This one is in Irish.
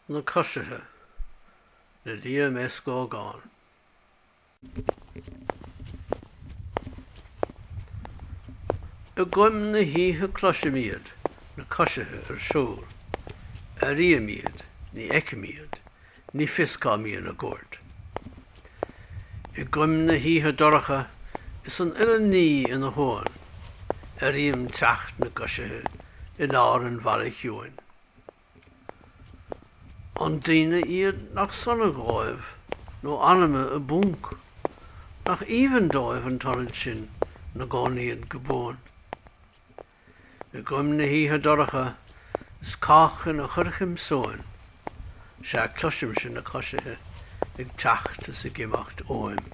Na Coisithe le Liam S. Gógán. I gcoim na hoíche cloisim iad, na coisithe ar siúl. Airím iad, ní fheicim iad, ní fios cá mbíonn a gcuairt. I gcoim na hoíche dorcha is an uile ní ina shuan, airím teacht na gcoisithe i lár an bhaile chiúin. An daoine iad nach sona dhóibh nó anama i bponc? Nach aoibhinn dóibh an t-ionad sin 'na gcónaíd go buan? I gcoim na hoíche dorcha is cách ina choirchim suain, sea cloisimse na coisithe ag teacht is ag imeacht uaim.